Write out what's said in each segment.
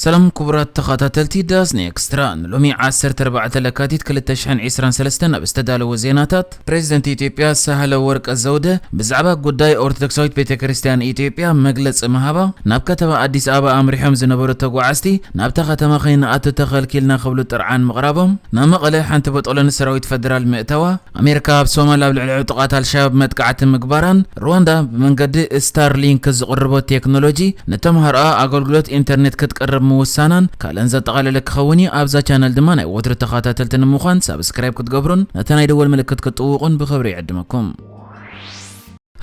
ሰላም ክቡራት ተኸታተልቲ ዳስ ኤክስትራ፣ ንሎሚ ዓሰርተ ኣርባዕተ ለካቲት ክልተ ሽሕን ዕስራን ሰለስተን ኣብ ዝተዳለወ ዜናታት፣ ፕሬዚደንት ኢትዮጵያ ሳህለ ወርቅ ዘውደ ብዛዕባ ጉዳይ ኦርቶዶክሳዊት ቤተ ክርስቲያን ኢትዮጵያ መግለጺ ምሃባ፣ ናብ ከተማ ኣዲስ ኣበባ ኣምሪሖም ዝነበሩ ተጓዓዝቲ ናብታ ከተማ ከይንኣቱ ተኸልኪልና ክብሉ ጥርዓን ምቕራቦም፣ ናብ መቐለ ሓንቲ ቦጦሎ ንሰራዊት ፈደራል ምእታዋ፣ ኣሜሪካ ኣብ ሶማል ኣብ ልዕሊ ዕጡቓት ኣልሸባብ መጥቃዕቲ ምግባራን፣ ሩዋንዳ ብመንገዲ ስታርሊንክ ዝቕርቦ ቴክኖሎጂ ንተምሃሮኣ ኣገልግሎት ኢንተርኔት ክትቅርብ ምውሳናን ካልእን ዘጠቓለለ ክኸውን እዩ። ኣብዛ ቻነል ድማ ናይ ወትሩ ተኸታተልቲ ንምዃን ሳብስክራይብ ክትገብሩን ነታ ናይ ደወል ምልክት ክትጥውቑን ብኽብሪ ይዕድመኩም።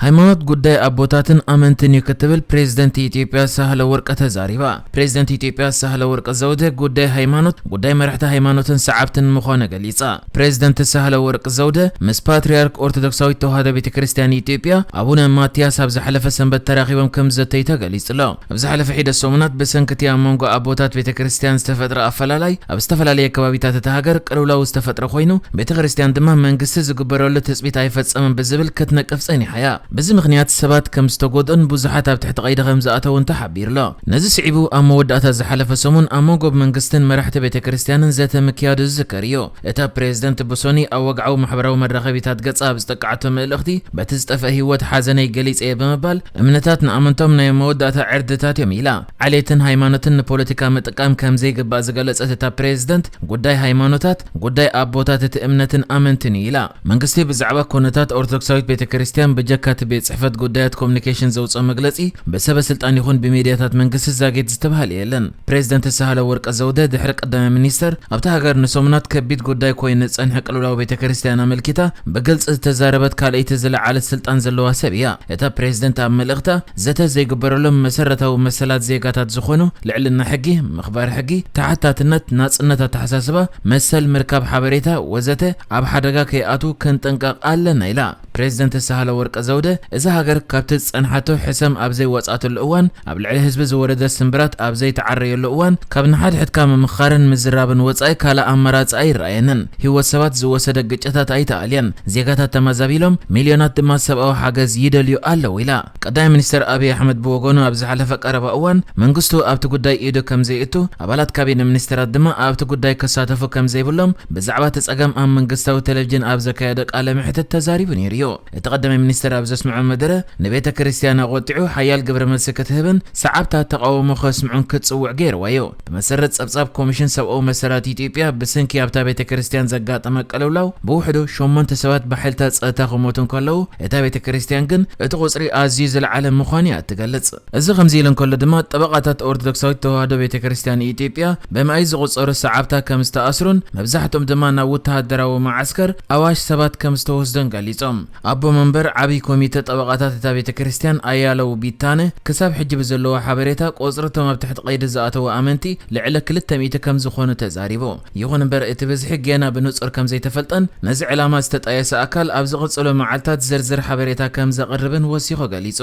ሃይማኖት ጉዳይ ኣቦታትን ኣመንትን እዩ ክትብል ፕሬዚደንት ኢትዮጵያ ሳህለ ወርቅ ተዛሪባ። ፕሬዚደንት ኢትዮጵያ ሳህለ ወርቅ ዘውደ ጉዳይ ሃይማኖት ጉዳይ መራሕቲ ሃይማኖትን ሰዓብትን ምዃኑ ገሊጻ። ፕሬዚደንት ሳህለ ወርቅ ዘውደ ምስ ፓትርያርክ ኦርቶዶክሳዊት ተዋህዶ ቤተ ክርስቲያን ኢትዮጵያ ኣቡነ ማትያስ ኣብ ዝሓለፈ ሰንበት ተራኺቦም ከም ዘተዩ ተገሊጹ ኣሎ። ኣብ ዝሓለፈ ሒደት ሰሙናት ብሰንኪ እቲ ኣብ መንጎ ኣቦታት ቤተ ክርስቲያን ዝተፈጥረ ኣፈላላይ ኣብ ዝተፈላለየ ከባቢታት እታ ሃገር ቅልውላው ዝተፈጥረ ኮይኑ፣ ቤተ ክርስቲያን ድማ መንግስቲ ዝግበረሉ ትጽቢት ኣይፈጸመን ብዝብል ክትነቅፍ ጸኒሓ እያ። በዚ ምኽንያት ሰባት ከም ዝተጎድኡን ብዙሓት ኣብ ትሕቲ ቀይዲ ከም ዝኣተውን ተሓቢሩ ኣሎ። ነዚ ስዒቡ ኣብ መወዳእታ ዝሓለፈ ሰሙን ኣብ መንጎ መንግስትን መራሕቲ ቤተ ክርስቲያንን ዘተ ምክያዱ ዝዝከር እዩ። እታ ፕሬዝደንት ብሶኒ ኣብ ወግዓዊ ማሕበራዊ መራኸቢታት ገጻ ኣብ ዝጠቀዓቶ መልእኽቲ፣ በቲ ዝጠፍአ ህይወት ሓዘነይ ገሊጸ እየ ብምባል፣ እምነታት ንኣመንቶም ናይ መወዳእታ ዕርድታት እዮም ኢላ። ዓሌትን ሃይማኖትን ንፖለቲካ ምጥቃም ከም ዘይግባእ ዝገለጸት እታ ፕሬዝደንት፣ ጉዳይ ሃይማኖታት ጉዳይ ኣቦታት እቲ እምነትን ኣመንትን እዩ ኢላ። መንግስቲ ብዛዕባ ኩነታት ኦርቶዶክሳዊት ቤተ ክርስቲያን ብጀካ እቲ ቤት ጽሕፈት ጉዳያት ኮሙኒኬሽን ዘውፅኦ መግለጺ፣ ብሰበ ስልጣን ይኹን ብሚድያታት መንግስቲ ዛጊት ዝተባህለ የለን። ፕሬዝደንት ሳህለ ወርቅ ዘውደ ድሕሪ ቀዳማይ ሚኒስተር ኣብታ ሃገር ንሰሙናት ከቢድ ጉዳይ ኮይኑ ዝጸንሐ ቅልውላው ቤተ ክርስቲያን ኣመልኪታ ብግልጺ ዝተዛረበት ካልኣይቲ ዝለዓለት ስልጣን ዘለዋ ሰብ እያ። እታ ፕሬዝደንት ኣብ መልእኽታ፣ ዘተ ዘይግበረሎም መሰረታዊ መሰላት ዜጋታት ዝኾኑ ልዕልና ሕጊ፣ ምኽባር ሕጊ፣ ተሓታትነት፣ ናጽነት ኣተሓሳስባ፣ መሰል ምርካብ ሓበሬታ ወዘተ ኣብ ሓደጋ ከይኣትዉ ክንጥንቀቕ ኣለና ኢላ። ፕሬዝደንት ሳህለ ወርቅ ዘውደ፣ እዛ ሃገር ካብቲ ዝጸንሓቶ ሕሰም ኣብ ዘይወጻእትሉ እዋን፣ ኣብ ልዕሊ ህዝቢ ዝወረደ ስምብራት ኣብ ዘይተዓረየሉ እዋን፣ ካብ ንሓድሕድካ ምምኽኻርን ምዝራብን ወጻኢ ካልእ ኣማራጺ ኣይረኣየንን። ህይወት ሰባት ዝወሰደ ግጭታት ኣይተኣልየን። ዜጋታት ተመዛቢሎም፣ ሚልዮናት ድማ ሰብኣዊ ሓገዝ ይደልዩ ኣለዉ ኢላ። ቀዳማይ ሚኒስተር ኣብይ ኣሕመድ ብወገኑ ኣብ ዝሓለፈ ቀረባ እዋን መንግስቱ ኣብቲ ጉዳይ ኢዱ ከም ዘይእቱ፣ ኣባላት ካቢነ ሚኒስተራት ድማ ኣብቲ ጉዳይ ክሳተፉ ከም ዘይብሎም ብዛዕባ እቲ ጸገም ኣብ መንግስታዊ ቴሌቪዥን ኣብ ዘካየዶ ቃለ መሕትት ተዛሪቡ ነይሩ እዩ። እቲ ቀዳማይ ሚኒስተር ኣብ ዘስምዖ መደረ፣ ንቤተ ክርስቲያን ኣቖጢዑ ሓያል ግብረ መልሲ ክትህብን ሰዓብታ ተቓውሞ ከስምዑን ክትጽውዕ ገይርዋ እዩ። ብመሰረት ጸብጻብ ኮሚሽን ሰብኣዊ መሰላት ኢትዮጵያ፣ ብሰንኪ ኣብታ ቤተ ክርስቲያን ዘጋጠመ ቅልውላው ብውሕዱ ሸሞንተ ሰባት ብሓይልታት ጸጥታ ክሞቱ እንከለዉ፣ እታ ቤተ ክርስቲያን ግን እቲ ቁጽሪ ኣዝዩ ዝለዓለ ምዃኑ እያ እትገልጽ። እዚ ከምዚ ኢሉ እንከሎ ድማ፣ ጠበቓታት ኦርቶዶክሳዊት ተዋህዶ ቤተ ክርስቲያን ኢትዮጵያ ብመኣይ ዝቑጸሩ ሰዓብታ ከም ዝተኣስሩን መብዛሕትኦም ድማ ናብ ወተሃደራዊ መዓስከር ኣዋሽ ሰባት ከም ዝተወስዱን ገሊጾም። ኣቦ መንበር ዓብዪ ኮሚተ ጠበቓታት እታ ቤተ ክርስቲያን ኣያለው ቢታነ፣ ክሳብ ሕጂ ብዘለዎ ሓበሬታ ቁጽሪ እቶም ኣብ ትሕቲ ቀይዲ ዝኣተዉ ኣመንቲ ልዕሊ ክልተ ሚእቲ ከም ዝኾኑ ተዛሪቡ። ይኹን እምበር እቲ ብዝሒ ጌና ብንጹር ከም ዘይተፈልጠን ነዚ ዕላማ ዝተጣየሰ ኣካል ኣብ ዝቕጽሉ መዓልታት ዝርዝር ሓበሬታ ከም ዘቕርብን ወሲኹ ገሊጹ።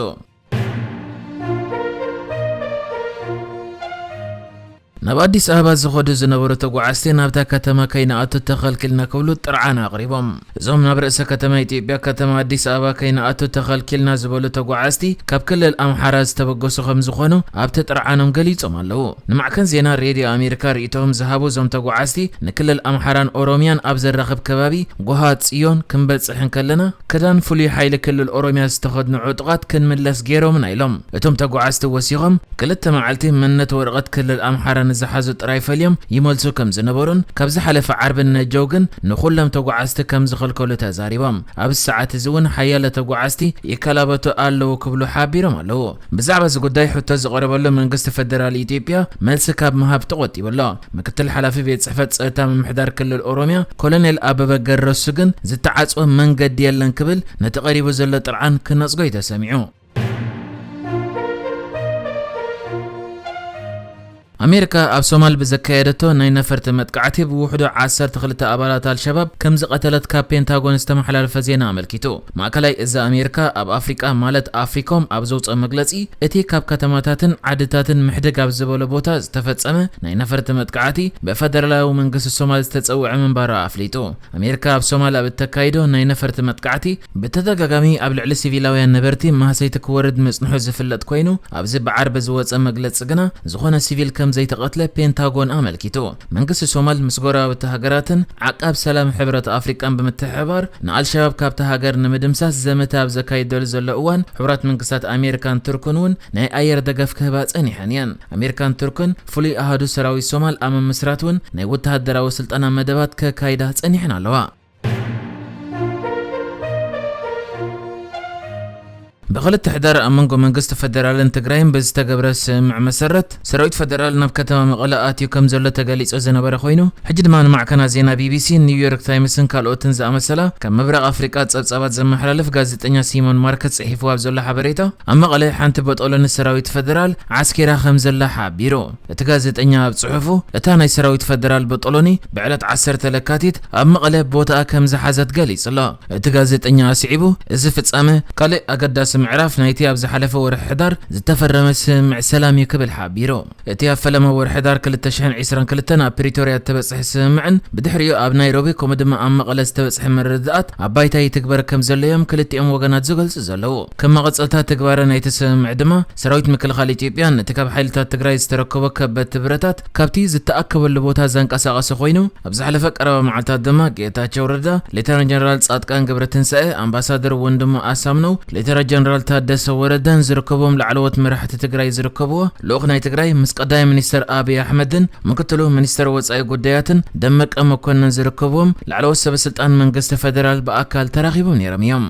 ናብ ኣዲስ ኣበባ ዝኸዱ ዝነበሩ ተጓዓዝቲ ናብታ ከተማ ከይንኣቱ ተኸልኪልና ክብሉ ጥርዓን ኣቕሪቦም። እዞም ናብ ርእሰ ከተማ ኢትዮጵያ ከተማ ኣዲስ ኣበባ ከይንኣቱ ተኸልኪልና ዝበሉ ተጓዓዝቲ ካብ ክልል ኣምሓራ ዝተበገሱ ከም ዝኾኑ ኣብቲ ጥርዓኖም ገሊጾም ኣለዉ። ንማዕከን ዜና ሬድዮ ኣሜሪካ ርእይቶኦም ዝሃቡ እዞም ተጓዓዝቲ ንክልል ኣምሓራን ኦሮሚያን ኣብ ዘራኽብ ከባቢ ጎሃ ጽዮን ክንበጽሕ እንከለና ክዳን ፍሉይ ሓይሊ ክልል ኦሮሚያ ዝተኸድኑ ዕጡቓት ክንምለስ ገይሮምና ኢሎም። እቶም ተጓዓዝቲ ወሲኾም ክልተ መዓልቲ መንነት ወረቐት ክልል ኣምሓራ ንዝሓዙ ጥራይ ፈልዮም ይመልሱ ከም ዝነበሩን ካብ ዝሓለፈ ዓርቢ ንነጀው ግን ንኹሎም ተጓዓዝቲ ከም ዝኸልከሉ ተዛሪቦም። ኣብዚ ሰዓት እዚ እውን ሓያለ ተጓዓዝቲ ይከላበቱ ኣለዉ ክብሉ ሓቢሮም ኣለዉ። ብዛዕባ እዚ ጉዳይ ሕቶ ዝቐረበሉ መንግስቲ ፈደራል ኢትዮጵያ መልሲ ካብ ምሃብ ተቖጢቡ ኣሎ። ምክትል ሓላፊ ቤት ጽሕፈት ጸጥታ ምምሕዳር ክልል ኦሮሚያ ኮሎኔል ኣበበ ገረሱ ግን ዝተዓጽወ መንገዲ የለን ክብል ነቲ ቀሪቡ ዘሎ ጥርዓን ክነጽጎ እዩ ተሰሚዑ። ኣሜሪካ ኣብ ሶማል ብዘካየደቶ ናይ ነፈርቲ መጥቃዕቲ ብውሕዱ ዓሰርተ ክልተ ኣባላት ኣልሸባብ ከም ዝቐተለት ካብ ፔንታጎን ዝተመሓላለፈ ዜና ኣመልኪቱ። ማእከላይ እዚ ኣሜሪካ ኣብ ኣፍሪቃ ማለት ኣፍሪኮም ኣብ ዘውፅኦ መግለፂ፣ እቲ ካብ ከተማታትን ዓድታትን ምሕድግ ኣብ ዝበሎ ቦታ ዝተፈጸመ ናይ ነፈርቲ መጥቃዕቲ ብፈደራላዊ መንግስቲ ሶማል ዝተጸውዐ ምንባሩ ኣፍሊጡ። ኣሜሪካ ኣብ ሶማል ኣብ እተካይዶ ናይ ነፈርቲ መጥቃዕቲ ብተደጋጋሚ ኣብ ልዕሊ ሲቪላውያን ነበርቲ ማህሰይቲ ክወርድ ምጽንሑ ዝፍለጥ ኮይኑ፣ ኣብዚ ብዓርቢ ዝወጸ መግለጺ ግና ዝኾነ ሲቪል ከም ዘይተቐትለ ፔንታጎን ኣመልኪቱ። መንግስቲ ሶማል ምስ ጎረባብቲ ሃገራትን ዓቃብ ሰላም ሕብረት ኣፍሪቃን ብምትሕብባር ንኣልሸባብ ካብታ ሃገር ንምድምሳስ ዘመተ ኣብ ዘካይደሉ ዘሎ እዋን፣ ሕቡራት መንግስታት ኣሜሪካን ቱርክን እውን ናይ ኣየር ደገፍ ክህባ ጸኒሐን እየን። ኣሜሪካን ቱርክን ፍሉይ ኣሃዱ ሰራዊት ሶማል ኣብ ምምስራት እውን ናይ ወተሃደራዊ ስልጠና መደባት ከካይዳ ጸኒሐን ኣለዋ። ብክልተ ሕዳር ኣብ መንጎ መንግስቲ ፈደራልን ትግራይን ብዝተገብረ ስምምዕ መሰረት፣ ሰራዊት ፈደራል ናብ ከተማ መቐለ ኣትዩ ከም ዘሎ ተገሊጹ ዝነበረ ኮይኑ፣ ሕጂ ድማ ንማዕከናት ዜና ቢቢሲ፣ ኒውዮርክ ታይምስን ካልኦትን ዝኣመሰላ ካብ ምብራቕ ኣፍሪቃ ጸብጻባት ዘመሓላልፍ ጋዜጠኛ ሲሞን ማርከስ ጽሒፍዎ ኣብ ዘሎ ሓበሬታ፣ ኣብ መቐለ ሓንቲ ቦጦሎኒ ሰራዊት ፈደራል ዓስኪራ ከም ዘላ ሓቢሩ። እቲ ጋዜጠኛ ኣብ ጽሑፉ፣ እታ ናይ ሰራዊት ፈደራል ቦጦሎኒ ብዕለት ዓሰርተ ለካቲት ኣብ መቐለ ቦታኣ ከም ዝሓዘት ገሊጹ ኣሎ። እቲ ጋዜጠኛ ኣስዒቡ፣ እዚ ፍጻመ ካልእ ኣገዳሲ ምዕራፍ ናይቲ ኣብ ዝሓለፈ ወርሒ ሕዳር ዝተፈረመ ስምምዕ ሰላም እዩ ክብል ሓቢሩ። እቲ ኣብ ፈለማ ወርሒ ሕዳር ክልተ ሽሕን ዕስራን ክልተን ኣብ ፕሪቶርያ እተበጽሐ ስምምዕን ብድሕሪኡ ኣብ ናይሮቢ ከምኡ ድማ ኣብ መቐለ ዝተበጽሐ ምርድዳኣት ኣብ ባይታ ይትግበር ከም ዘሎ እዮም ክልቲኦም ወገናት ዝገልጹ ዘለዉ። ከም መቐጸልታ ትግባረ ናይቲ ስምምዕ ድማ ሰራዊት ምክልኻል ኢትዮጵያ ነቲ ካብ ሓይልታት ትግራይ ዝተረከቦ ከበድቲ ብረታት ካብቲ ዝተኣከበሉ ቦታ ዘንቀሳቐሰ ኮይኑ፣ ኣብ ዝሓለፈ ቀረባ መዓልታት ድማ ጌታቸው ረዳ፣ ሌተናል ጀነራል ጻድቃን ገብረትንሳኤ፣ ኣምባሳደር ወንድሙ ኣሳምነው፣ ሌተናል ጀነራል ታደሰ ወረደን ዝርከቦም ላዕለዎት መራሕቲ ትግራይ ዝርከብዎ ልኡኽ ናይ ትግራይ ምስ ቀዳማይ ሚኒስተር ኣብይ ኣሕመድን ምክትሉ ሚኒስተር ወጻኢ ጉዳያትን ደመቀ መኮንን ዝርከብዎም ላዕለዎት ሰበ ስልጣን መንግስቲ ፈደራል ብኣካል ተራኺቦም ነይሮም እዮም።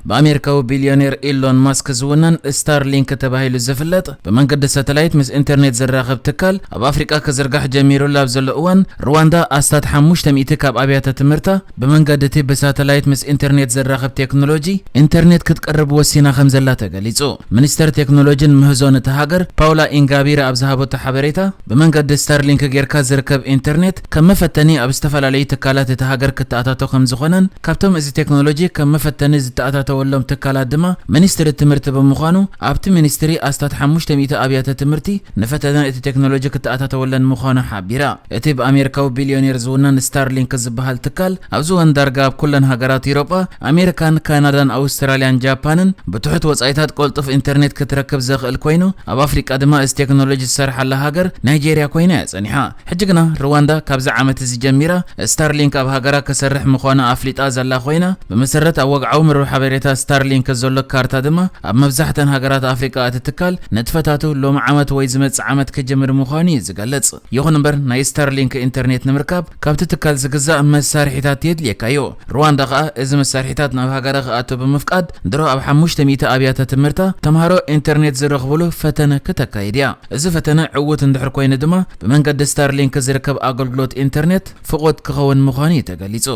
ብኣሜሪካዊ ቢልዮኔር ኢሎን ማስክ ዝውነን ስታርሊንክ ተባሂሉ ዝፍለጥ ብመንገዲ ሳተላይት ምስ ኢንተርኔት ዘራኽብ ትካል ኣብ ኣፍሪቃ ክዝርጋሕ ጀሚሩሉ ኣብ ዘሎ እዋን፣ ሩዋንዳ ኣስታት ሓሙሽተ ሚእቲ ካብ ኣብያተ ትምህርታ ብመንገዲ እቲ ብሳተላይት ምስ ኢንተርኔት ዘራኽብ ቴክኖሎጂ ኢንተርኔት ክትቀርብ ወሲና ከም ዘላ ተገሊጹ። ሚኒስተር ቴክኖሎጂን ምህዞን እታ ሃገር ፓውላ ኢንጋቢራ ኣብ ዝሃበቶ ሓበሬታ፣ ብመንገዲ ስታርሊንክ ጌርካ ዝርከብ ኢንተርኔት ከም መፈተኒ ኣብ ዝተፈላለዩ ትካላት እታ ሃገር ክተኣታቶ ከም ዝኾነን፣ ካብቶም እዚ ቴክኖሎጂ ከም መፈተኒ ዝተኣታተወሎም ትካላት ድማ ሚኒስትሪ ትምህርቲ ብምዃኑ፣ ኣብቲ ሚኒስትሪ ኣስታት ሓሙሽተ ሚእቲ ኣብያተ ትምህርቲ ንፈተነ እቲ ቴክኖሎጂ ክተኣታተወለን ምዃኑ ሓቢራ። እቲ ብኣሜሪካዊ ቢልዮኔር ዝውነን ስታርሊንክ ዝበሃል ትካል፣ ኣብዚ እዋን ዳርጋ ኣብ ኩለን ሃገራት ኤውሮጳ፣ ኣሜሪካን ካናዳን ኣውስትራልያን ጃፓንን ብትሑት ወጻኢታት ቅልጡፍ ኢንተርኔት ክትረክብ ዘኽእል ኮይኑ፣ ኣብ ኣፍሪቃ ድማ እዚ ቴክኖሎጂ ዝሰርሓላ ሃገር ናይጄርያ ኮይና እያ ጸኒሓ። ሕጂ ግና ሩዋንዳ ካብዚ ዓመት እዚ ጀሚራ ስታርሊንክ ኣብ ሃገራ ክሰርሕ ምዃኑ ኣፍሊጣ ዘላ ኮይና፣ ብመሰረት ኣብ ወግዓዊ መርበብ ሓበሬታ ስታርሊንክ ዘሎ ካርታ ድማ ኣብ መብዛሕተን ሃገራት ኣፍሪቃ እቲ ትካል ንጥፈታቱ ሎሚ ዓመት ወይ ዝመጽእ ዓመት ክጅምር ምዃኑ እዩ ዝገልጽ። ይኹን እምበር ናይ ስታርሊንክ ኢንተርኔት ንምርካብ ካብቲ ትካል ዝግዛእ መሳርሒታት የድልየካ እዩ። ሩዋንዳ ከኣ እዚ መሳርሒታት ናብ ሃገራ ክኣቱ ብምፍቃድ ድሮ ኣብ ሓሙሽተ ሚእቲ ኣብያተ ትምህርታ ተምሃሮ ኢንተርኔት ዝረኽብሉ ፈተነ ክተካይድ እያ። እዚ ፈተነ ዕዉት እንድሕር ኮይኑ ድማ ብመንገዲ ስታርሊንክ ዝርከብ ኣገልግሎት ኢንተርኔት ፍቑድ ክኸውን ምዃኑ እዩ ተገሊጹ።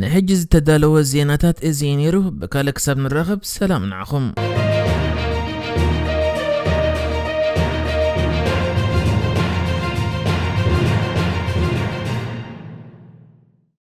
ንሕጂ ዝተዳለወ ዜናታት እዚ እዩ ነይሩ። ብካልእ ክሳብ ንራኸብ ሰላም ንዓኹም።